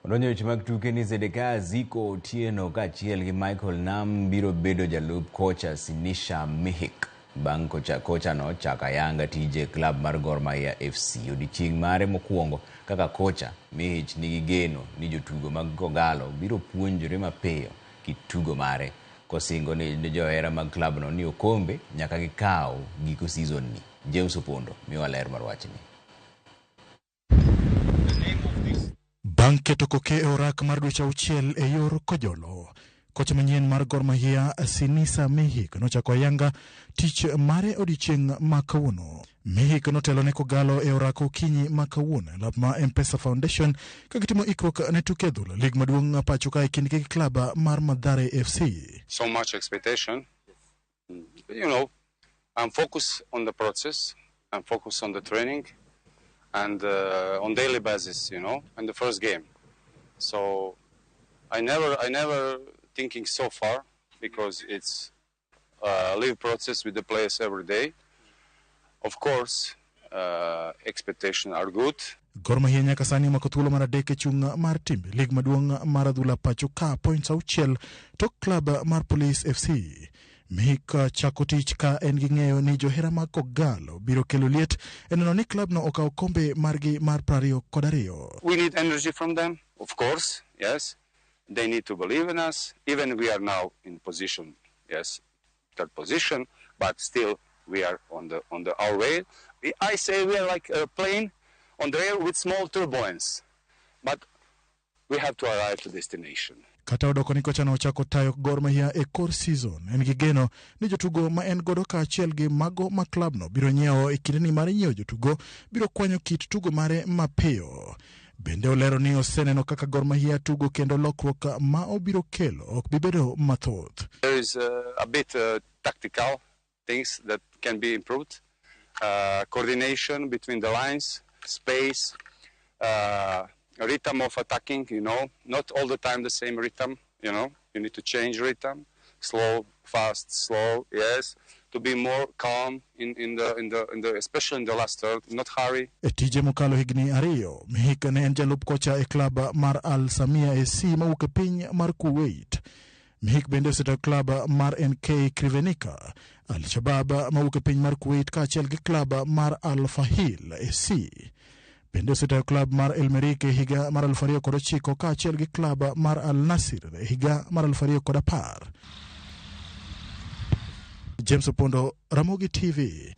Odonjo e weche mag tuke ni Zedekiah Ziko Otieno kaachiel gi Michael Nam biro bedo jalup kocha Sinisha Mihic bang' kochano chako ayanga tije e klab mar Gor Mahia FC. Odiechieng' mare mokwongo kaka kocha, Mihic nigi geno ni jotugo mag Kogalo biro puonjore mapiyo kit tugo mare, kosingo ni johera mag klabno ni okombe nyaka gikaw giko season ni. James Opondo miyowa ler mar wachni. Bang' keto koke e orak mar dweche 6 e yor Kojolo, kocha manyien mar Gor Mahia Sinisa Mihic nochako ayanga tich mare odiechieng' ma kawuono. Mihic notelo ne Kogalo e orak okinyi ma kawuono e lap ma M-Pesa Foundation ka gitimo ikruok ne tuke adhula lig maduong' pacho ka e kindgi gi klab mar Mathare FC. So much expectation. I'm focused on the process, I'm focused on the training and on daily basis, and the first game. So I never thinking so far because it's a live process with the players every day. Of course, expectations are good. Gor Mahia nyaka sani omako thuolo mar 3 e chung' mar timbe lig maduong' mar adhula pacho ka points 6 tok klab mar Police FC. Mihic chako tich ka en gi ng'eyo ni johera mag Kogalo biro kelo liet e neno ni klabno okawo kombe margi mar 22. We need energy from them, of course, yes. They need to believe in us, even we are now in position, yes, third position, but still we are on the our way. I say we are like a plane on the air with small turbulence, but we have to arrive to destination. Kata odoko ni kocha no ochako tayo Gor Mahia e kor season, en gi geno ni jotugo ma en godo kaachiel gi mago ma klabno biro nyiewo e kindeni mar nyiewo jotugo biro kwanyo kit tugo mare mapiyo. Bende olero ni oseneno kaka Gor Mahia tugo kendo lokruok ma obiro kelo ok bi bedo mathoth. There is a bit tactical things that can be improved. Coordination between the lines, space, rhythm of attacking, not all the time the same rhythm, you need to change rhythm, slow, fast, slow, yes, to be more calm especially in the last third, not hurry. E tije mokalo higni 2, Mihic ne en jalup kocha e klab mar Al Samia SC mawuok e piny mar Kuwait. Mihic bende osetayo klab mar NK Krivenika, Al Shabab mawuok e piny mar Kuwait kaachiel gi klab mar Al Fahil SC. Bende osetayo klab mar El Merreikh e higa mar 2009 kaachiel gi klab mar Al Nasir e higa mar 2010. James Opondo, Ramogi TV.